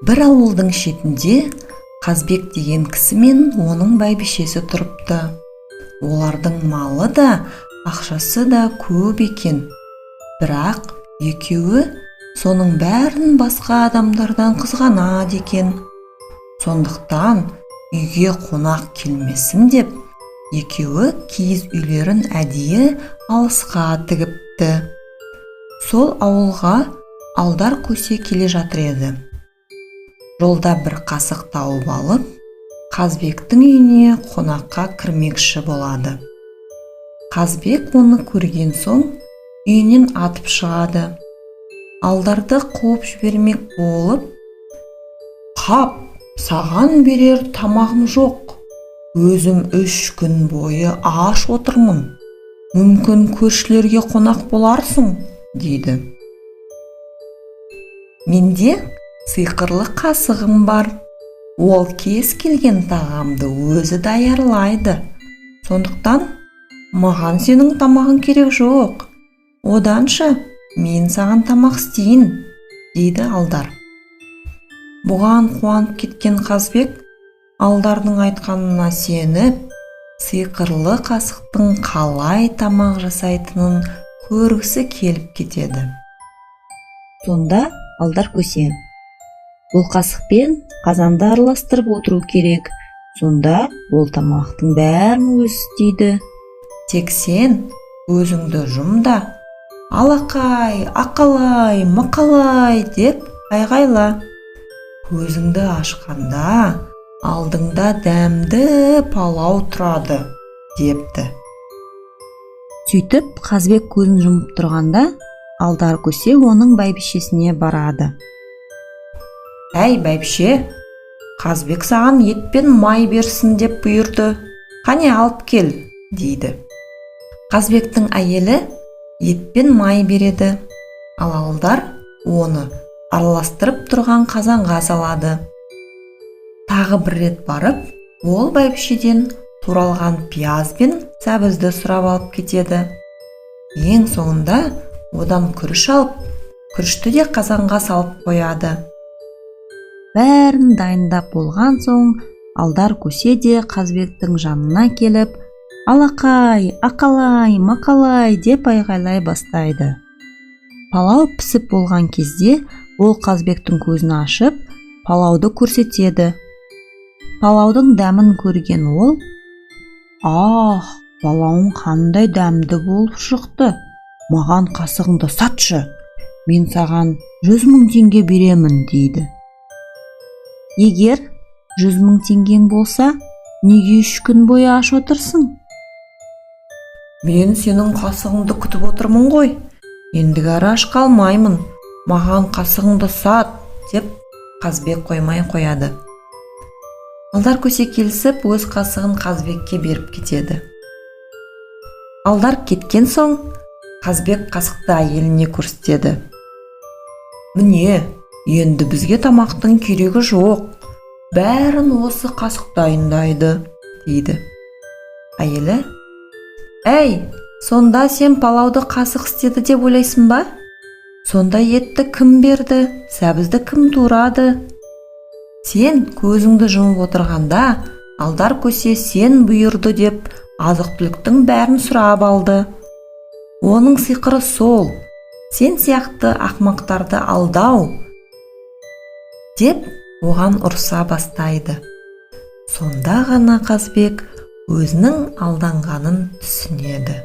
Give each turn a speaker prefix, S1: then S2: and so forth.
S1: Бір ауылдың шетінде Қазбек деген кісі мен оның бәйбішесі тұрыпты. Олардың малы да, ақшасы да көп екен. Бірақ екеуі соның бәрін басқа адамдардан қызғанады екен. Сондықтан үйге қонақ келмесін деп, екеуі киіз үйлерін әдейі алысқа тігіпті. Сол ауылға Алдар көсе келе жатыр еді. Жолда бір қасық тауып алып, Қазбектің үйіне қонаққа кірмекші болады. Қазбек оны көрген соң үйінен атып шығады. Алдарды қуып жібермек болып: «Қап, саған берер тамағым жоқ. Өзім 3 күн бойы аш отырмын. Мүмкін, көршілерге қонақ боларсың», – дейді. «Менде сиқырлы қасығым бар. Ол кез келген тағамды өзі даярлайды. Сондықтан маған сенің тамағың керек жоқ. Оданша мен саған тамақ істейін», – дейді Алдар. Бұған қуанып кеткен Қазбек Алдардың айтқанына сеніп, сиқырлы қасықтың қалай тамақ жасайтынын көргісі келіп кетеді.
S2: Сонда Алдар көсе: «Бұл қасықпен қазанды араластырып отыру керек, сонда ол тамақтың бәрін өзі істейді».
S1: «Тек сен көзіңді жұм да, "Алақай, ақалай, мақалай" деп айғайла. Көзіңді ашқанда алдыңда дәмді палау тұрады», – депті.
S2: Сөйтіп, Қазбек көзін жұмып тұрғанда, Алдар көсе оның бәйбішесіне барады.
S1: «Әй, бәйбіше, Қазбек саған ет пен май берсін деп бұйырды. Қане, алып кел», – дейді. Қазбектің әйелі ет пен май береді, ал Алдар оны араластырып тұрған қазанға салады. Тағы бір рет барып, ол бәйбішеден туралған пияз бен сәбізді сұрап алып кетеді. Ең соңында одан күріш алып, күрішті де қазанға салып қояды.
S2: Бәрін дайындап болған соң, Алдар көсе де Қазбектің жанына келіп, "Алақай, ақалай, мақалай" деп айғайлай бастайды. Палау пісіп болған кезде ол Қазбектің көзін ашып, палауды көрсетеді. Палаудың дәмін көрген ол: «Ах, палауың қандай дәмді болып шықты! Маған қасығыңды сатшы, мен саған 100 000 теңге беремін», – дейді. «Егер 100 000 теңгең болса, неге 3 күн бойы аш отырсың?»
S1: «Мен сенің қасығыңды күтіп отырмын ғой. Ендігәрі аш қалмаймын. Маған қасығыңды сат», – деп Қазбек қоймай қояды. Алдар көсе келісіп, өз қасығын Қазбекке беріп кетеді. Алдар кеткен соң, Қазбек қасықты әйеліне көрсетеді: «Міне, енді бізге тамақтың керегі жоқ. Бәрін осы қасық дайындайды», – дейді. Әйелі: «Әй, сонда сен палауды қасық істеді деп ойлайсың ба? Сонда етті кім берді, сәбізді кім турады? Сен көзіңді жұмып отырғанда, Алдар көсе сен бұйырды деп азық түліктің бәрін сұрап алды. Оның сиқыры сол, сен сияқты ақмақтарды алдау», – деп оған ұрса бастайды. Сонда ғана Қазбек өзінің алданғанын түсінеді.